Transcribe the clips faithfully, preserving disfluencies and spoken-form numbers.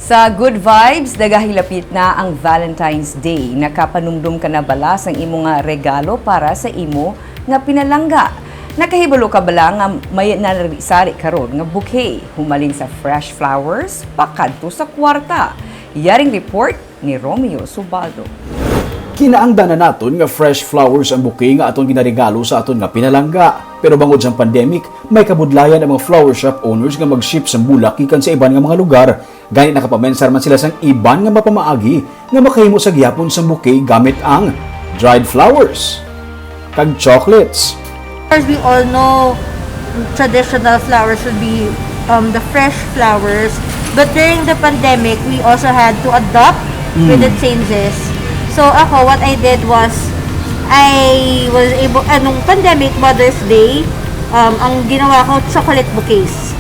Sa Good Vibes, nagahilapit na ang Valentine's Day. Nakapanumdom ka na bala sang imo nga regalo para sa imo nga pinalangga? Nakahibalo ka bala nga may narisari karon nga bouquet humaling sa fresh flowers pakadto sa kwarta? Yaring report ni Romeo Subaldo. Kinaangdanan naton nga fresh flowers ang bouquet nga aton ginaregalo sa aton nga pinalangga. Pero bangod sang pandemic, may kabudlayan ang mga flower shop owners nga mag-ship sang bulak gikan sa iban nga mga lugar. Gani nakapamensar man sila sang iban nga mapamaagi nga makahimo sa gihapon sang bouquet gamit ang dried flowers kag chocolates. As we all know, traditional flowers would be um, the fresh flowers. But during the pandemic, we also had to adapt with the changes. So ako, what I did was, I was able, anong pandemic, Mother's Day, um, ang ginawa ko, chocolate bouquets.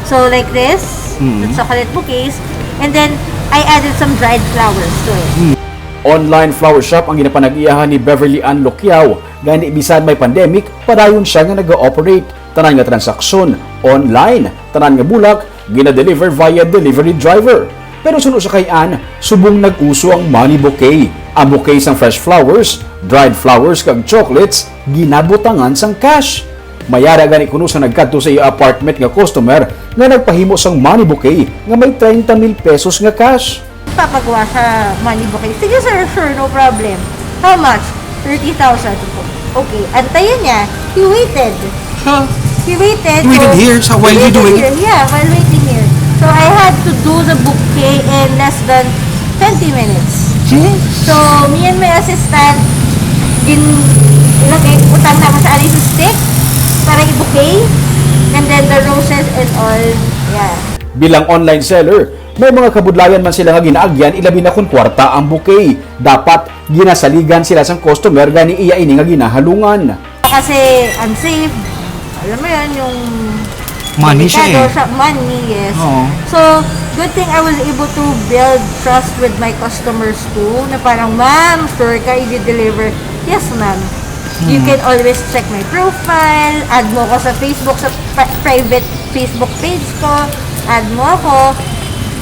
So like this, the chocolate bouquets, and then I added some dried flowers to it. Online flower shop ang ginapanag-iyahan ni Beverly Ann Loquiao, gani bisan may pandemic, padayon siya nga nag-ooperate. Tanan nga transaksyon, online, tanan nga bulak, gina-deliver via delivery driver. Pero suno sa kay Ann, subong nag-uso ang money bouquet. Ang bouquet sang fresh flowers, dried flowers kag chocolates, ginabutangan sang cash. Mayara gani kuno sa nagkadto sa iya apartment nga customer nga nagpahimo sang money bouquet nga may treinta mil pesos nga cash. Papagawa sa money bouquet. Sige sir, sure, no problem. How much? Thirty thousand. Okay, antayan niya. He waited. Huh? He waited. He waited so- here, so while he you waited doing it? here. Yeah, while waiting here. So I had to do the bouquet in less than twenty minutes. Hmm? So me and my assistant, gin lagay, utang naman sa alis stick para i-bouquet. And then the roses and all. Yeah. Bilang online seller, may mga kabudlayan man sila nga ginaagyan, ilabi na kon kwarta ang bouquet. Dapat ginasaligan sila sang customer gani iya ini nga ginahalungan. Kasi unsafe. Alam mo yun, yung Money siya delikado eh. Sa money, yes. Oo. So, good thing I was able to build trust with my customers too, na parang, ma'am, sure ka i-deliver? Yes, ma'am. You can always check my profile, add mo ako sa Facebook, sa pri- private Facebook page ko, add mo ako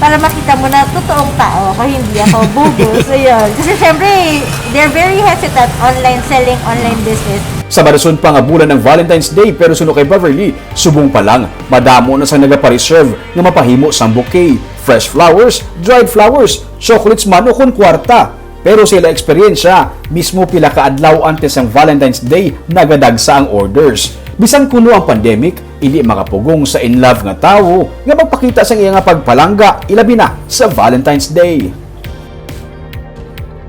para makita mo na totoong tao ako, hindi ako bogus. Ayun. Kasi syempre, they're very hesitant online selling, online business. Sa marason pa nga bulan ang Valentine's Day, pero suno kay Beverly, subong pa lang, madamo na sang nagapareserve nga mapahimo sang bouquet, fresh flowers, dried flowers, chocolates man o kon kwarta. Pero sa ila eksperyensya, mismo pila ka adlaw antes sang Valentine's Day, nagadagsa ang orders. Bisan kuno ang pandemic, indi makapugong sa in love nga tawo nga magpakita sang iya nga pagpalangga, ilabi na sa Valentine's Day.